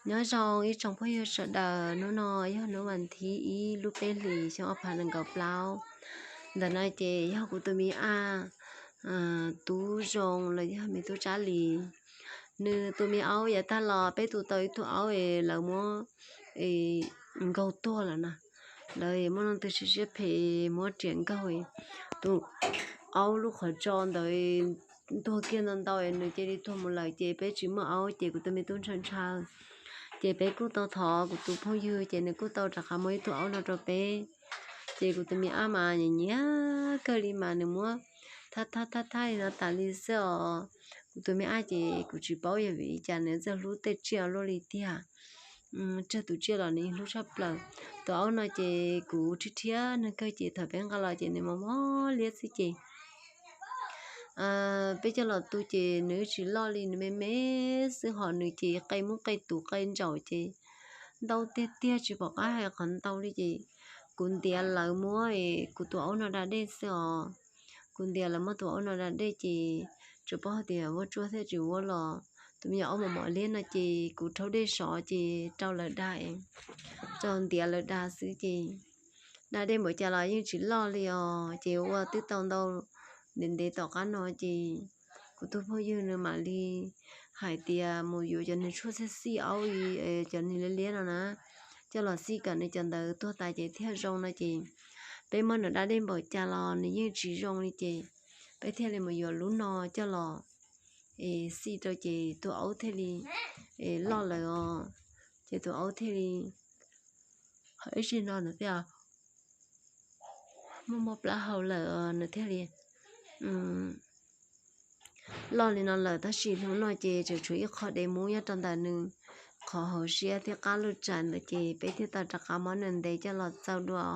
Nyob zoo ib tsoom phooj ywg sawv daws, hnub no yog hnub vas thib ib lub peb hlis xyoo ob phav nees nkaum plaub. Ntawm no ces yog kuv tus me ab tub zoo los yog me tub Tsab Lis. Nws tus me aub yav tag los peb tu tau ib tug aub es lawv muab nkaug tuag lawm na. Lawv muaj leej twg siab siab phem muab riam nkaug, tus aub lub qhov tso ntawd ntuag kiag ntau ntau, nws cia li tuag mus lawm ces peb tsis muaj aub ces kuv tus me tub ntshaw ntshaw. Ces peb kuj tau thov kuv tus phooj ywg ces nws kuj tau rov qab muab ib tug aub no rau peb. Ces kuv tus me ab mas nyiam nyiam kawg li mas nws muab thab thab thab thab li no tas li xwb os. Kuv tus me ab ces kuv tsis paub yog vim li cas nws txawj hlub tej tsiaj luaj li tiag. Tsawg tus tsiaj los nws yeej hlub tshaj plaws. Tus aub no ces kuv rhiab rhiab nws kawg ces thaum peb nqa los ces nws mob mob liab xwb ces peb coj los tu ces nws tsis loj li, nws me me xwb, ho nws ces qe muab qe tus qe ntsaum ces ntau tiag tiag tsis pom qab hais qhov ntau li ces kuv ntiav lawv muab kuv tus aub no da dej xwb os. Kuv ntiav lawv muab tus aub no da dej ces tsuas paub hais tias vuab tsuab thiab tsis vuab los tus me nyuam aub mos mos liab no ces kuv rhaub dej sov ces rau lawv da, rau ntiav lawv da xwb ces da dej npaum cas los yeej tsis loj li os. Ces ua twb tau ntau ntev ntev tom qab no ces kuv tus phooj ywg nws mam li hais tias mus yuav cov niag tshuaj xij xij aub, cov niag liab liab no na, coj los xij kom nws cov ntawd tuag tas ces thiaj zoo no ces peb muab nws da dej npaum cas los nws yeej tsis zoo li ces peb thiaj li mus yuav lub no coj los es xij rau ces tus aub thiaj li loj lawm os. Ces tus aub thiaj li, ib sij no nws thiaj muaj mob plab hau lawm, nws thiaj li loj li no lawm, tab sis hnub no ces tseem tshuav ib qho dev mub nyob rau ntawm nws qhov hauv siab thiab qab lub tsaim ntawd ces peb thiaj tau rov qab muab nws ntes coj los txaus dua.